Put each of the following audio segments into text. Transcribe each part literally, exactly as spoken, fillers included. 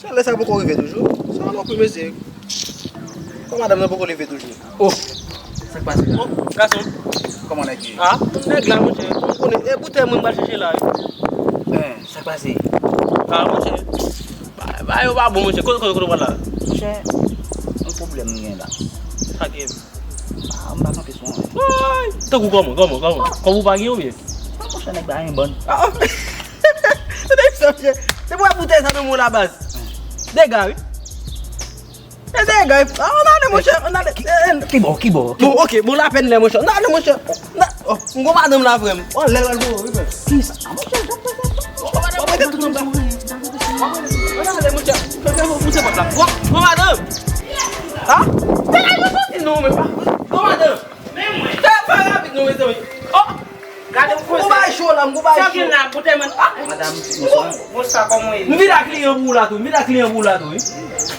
Se lè sa poko rive toujou. Se yon lòt mesye. Kòman madanm nan poko leve toujou? Oh, sa k pase la? Oh, gason. Kòman nèg yo? Ah, nèg la, monchè. Ou konnen, e boutèy mwen m pral chèche la, wi. Eh, sa k pase? Ah, monchè. Ba, ba yo pa bon, monchè. Kote, kote, kote w pral la? Monchè, yon pwoblèm m gen la. Sa k ye? Ah, m pa kanpe sou anyen. Woy! Tankou kòman, kòman, kòman? Kòman ou pa gen oubyen? Ah, monchè, nèg la yon bann. Ah, oh. Se nèg sa, monchè. Se pou wè boutèy sa nan men w la, baz. Dega, wi. E dega, wi. Ah, ann ale, monchè, ann ale. Eh, eh. Ki bò, ki bò? Bon, ok, bon, lapèn lè, monchè. Ann ale, monchè. Na, oh, m gon madanm la, vrèman. Oh, lè l al gwo, wi, frè. Kisa? Ah, monchè, jan fè sa. Oh, madanm, mete tout anba. Ann ale, monchè. Fè, fè, fè, pouse pòt la. Bon, bon, madanm. Ah? Fè la, mwen soti, non, men pa. Bon, madanm. Fè, fè rapid, non, mezanmi. Oh! Gade yon koze. Ou bay cho la, m gon bay cho. Sa gen la, boutèy mwen. Ah! Madam, bonswa. Bonswa, kòman w ye? M vin ak kliyan pou ou la tou, m vin ak kliyan pou ou la tou, wi.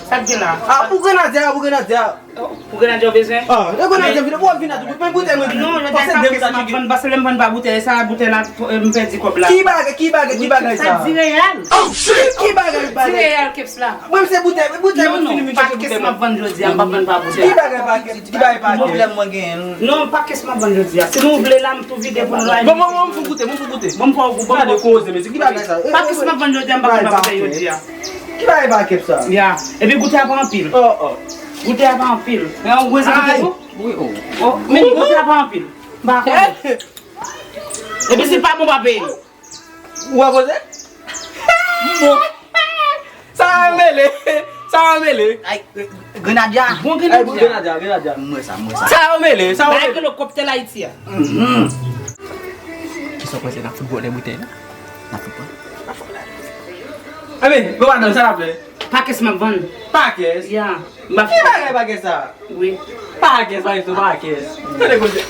Sa k gen la? Ah, pou grenadye a, pou grenadye a. Oh, pou grenadye w bezwen? Ah, e grenadye vin, pou w ap vin a tou, men boutèy mwen vin. Non, jodi a se pakèt m ap vann, paske lè m vann pa boutèy, sa boutèy la, m pèdi kòb la. Ki bagay, ki bagay, ki bagay sa? Sa di reyèl. Oh, shit! Ki bagay, bagay? Di reyèl, keps la. Mwen, se boutèy, boutèy mwen fini vin chèche boutèy mwen. Non, non, pa kès m ap vann jodi a, m p ap vann pa boutèy. Ki bagay pa kès, ki bagay pa kès? Pwoblèm mwen genyen. Non, pa kès m ap vann jodi a. Si nou vle la, m tou vide pou nou la. Bon, bon, bon, m fou goute, m fou goute. Bon, m fè w gou, bon, gade koze, mesye, ki bagay sa? Pa kès m ap vann jodi a, m p ap vann pa boutèy jodi a. Ki bagay pa kès sa? Ya. Epi goute a pa anpil. Oh, oh. Goute a pa anpil. Men ou bezwen goute tou? Wi, oh. Oh, men goute a pa anpil. M pa konnen. Epi si l pa bon, pa peye. Ou wè koze? Bon. Sa a mele. Sa a mele. Ay, grenadya. Bon grenadya. Ay, bon grenadya, grenadya. Mwen sa, mwen sa. Sa a mele, sa a mele. Bagay ke lo kòptèl Ayiti a. Kisa w panse, n ap fout bwè nan boutèy la? N ap fout bwè. Anben, bon, madanm, sa n ap fè? Pakès m ap vann. Pakès? Ya. M ap... Ki bagay pakès sa? Wi. Pakès, pakès, pakès. Tande koze.